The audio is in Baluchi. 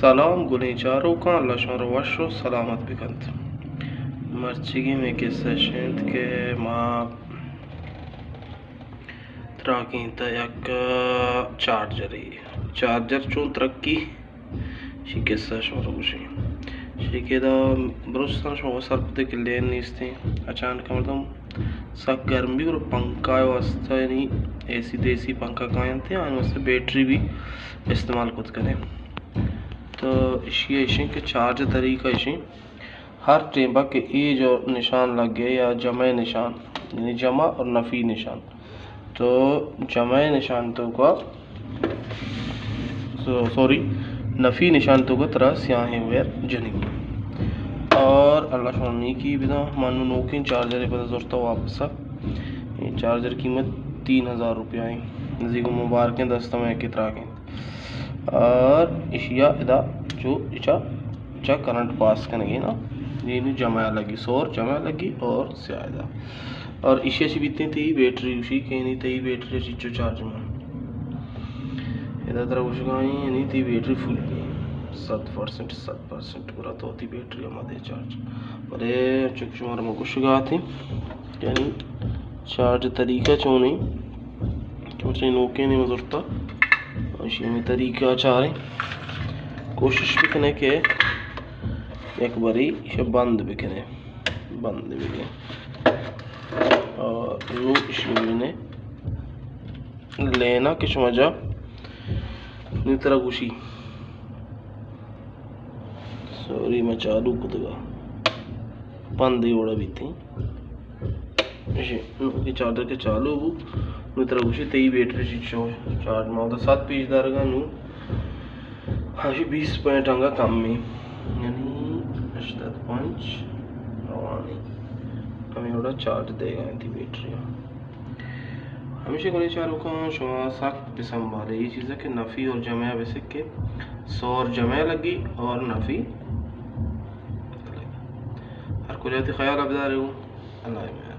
سلام گلیں چاروکاں، اللہ شمارا وش و سلامت بکنت۔ مرچیگی مئے قصہ اش انت کہ ما تراکینتہ یک چارجرے، چارجر چون ترکی، شی قصہ شمارا گوشیں۔ شی کہ ادا بلوچستان شما سرپدے کہ لین نیستیں، اچانک مردم سک گرم بی، گڑا پنکھا واسطہ یعنی اے سی دیسی پنکھا کاینت، آن واسطہ بیٹری بھی استعمال کت کنے۔ تو اشی ایشیں کہ چارج طریقہ ایشیں، ہر ٹیم کہ اے جو نشان لگے یا جمع نشان، یعنی جمع اور نفی نشان، تو جمع نشان تو کا، سو-، سوری، نفی نشان تو کا ترا سیاہیں ویر جنگی۔ اور اللہ شما نیکی بدا، من نوکیں چارجر پدا زرتا واپس۔ یہ چارجر قیمت تین ہزار روپیہ ہیں، نزیک مبارکیں دستم ہے کہ تراکیں۔ اور اشیا ادا چو اچا، اچا کرنٹ پاس کنگی نا، یہ نو جمع لگی، سور جمع لگی اور سیاہ ادا۔ اور اشیا چی بیتیں تئی بیٹری، اشی کہ نی تئی بیٹری چیچو چارج میں۔ ادا ترا گوشگائیں یعنی تئی بیٹری فل بی، صد پرسنٹ، صد پرسنٹ گڑا تو تئی بیٹری ہما دے چارج۔ بلے چک شمار ما گوشگاتی یعنی چارج طریقہ چونیں، چونیں نوکیں نیم زرتا، اشی ہمیں طریقہ چاریں۔ کوشش بکنے کہ یک بری اسے بند بکنے، بند بکنے۔ اور نو اشی بکنے لینا کہ شما جا نی ترا گوشی۔ سوری، میں چالو کتگا، بند ہی وڑا بیتی۔ اشی، نو کہ چارجر کہ چالو بو، نو ترا گوشی تئی بیٹری چیچو چارج، ما تو صد پیش دارگا نو، ہاشی بیست پوائنٹ انگا کم میں، یعنی ہشتاد پنچ روانی، ہمیں وڑا چارج دے گا تئی بیٹری۔ ہمیشہ گلیں چاروکاں شما سخت بسنبھالے یہ چیزا کہ نفی اور جمع بسکے، سور جمع لگی اور نفی۔ ہر کجا تئی خیال ابدار ہو۔ اللہ حافظ۔